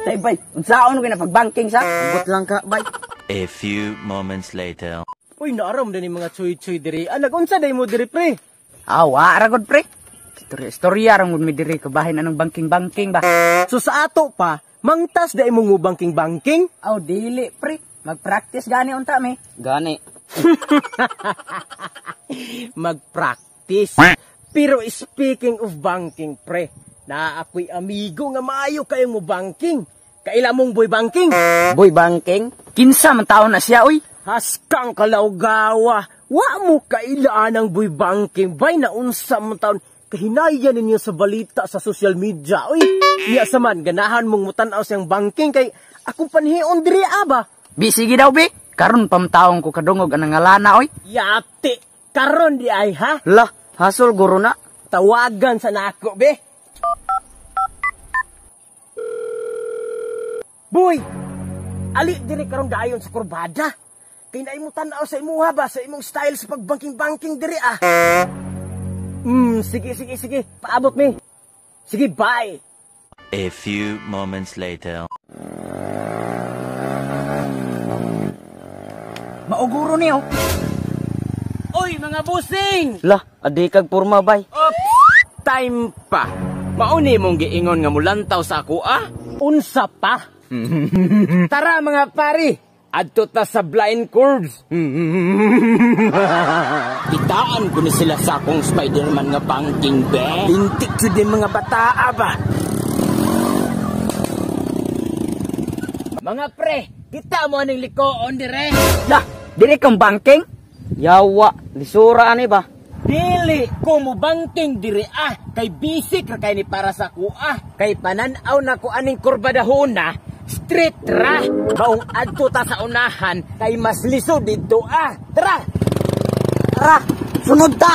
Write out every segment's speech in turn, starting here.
Tay bay, unsaon ko na pagbanking sa? Ambot lang ka, bay. A few moments later. Uy, naaram din yung mga chuy-chuy diri. Ah, nag-unsa day mo diri, pre? Ah, wa ra gud pre. Istorya ra gud mi diri kabahin anong banking-banking ba. So sa ato pa, mangtas day mo mo banking-banking? Aw, dili pre. Magpractice gani unta mi. Gani. Magpractice. Pero speaking of banking, pre, naa ako'y amigo nga maayo kayong mo banking. Kaila mong boy banking. Boy banking? Kinsa man taon na siya, uy. Haskang kalawgawa. Wa mo kailaan ang boy banking. Bay na unsa man taon. Kahinaya ninyo sa balita sa social media, uy. Niya sa man, ganahan mong mutan-aw siyang banking kay akong panhion diri aba. Bi, sige daw, bi. Karon pamtaong ko kadungog anang ngalana, oy. Yati, karon di ay, ha? Lah, hasol guro na. Tawagan sa nako, be. Boy, ali diri karon dayon sa kurbada. Kay naay mo tan-aw sa imuha ba sa imong style sa pagbanking-banking diri ah. Sige sige sige, paabot mi. Sige, bye. A few moments later. Mauguro niyo. Oy, mga busing. Lah, adi kag porma bay. Oops, time pa. Mauni mong giingon nga mulantaw sa ako ah. Unsa pa? Tara mga pari, adto ta sa blind curves. Kitaan ko ni sila sa akong Spider-Man nga banking be. Lintik jud din mga bataa ba. Mga pre, kita mo aning likoon dire. Lah, dire kang banking? Yawa, lisura ani ba? Dili ko mo banking dire ah, kay bisik ra kay ni para sa kuah. Kay panan-aw na ko aning kurbadahona, straight ra. Maong adto ta sa unahan kay mas lisod didto ah. Tara. Tara, sunod ta.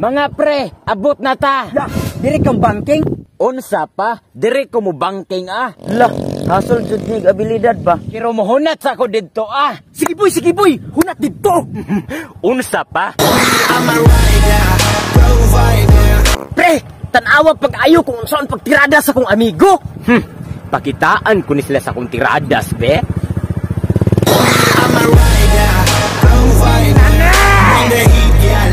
Mga pre, abot na ta. Lah, dire kang banking? Unsa pa? Dire ko mo banking ah. Lah, hasol jud nig abilidad ba? Pero mohunat sa ako didto ah. Sige boy, hunat didto. Unsa pa? I'm a rider, provider. Pre, tan-awa pag-ayo kung unsaon pagtirada sa kong amigo. Pakitaan ko ni sila sa kong tiradas, be. I'm a rider, provider. Bring the heat, girl.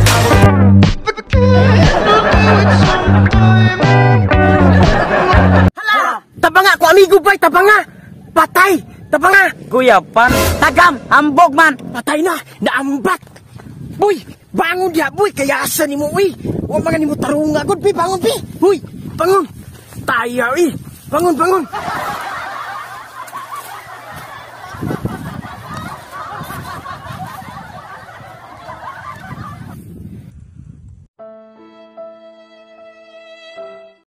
Hala! Tabanga ko amigo bay, tabanga. Patay, tabanga. Kuya pan, Tagam, ambog man. Patay na, naambak. Boy, bangon diha, boy, kayasa nimo uy. Wa man nimo tarunga gud, bi, bangon bi. Uy, bangon. Taya uy. Bangon, bangon.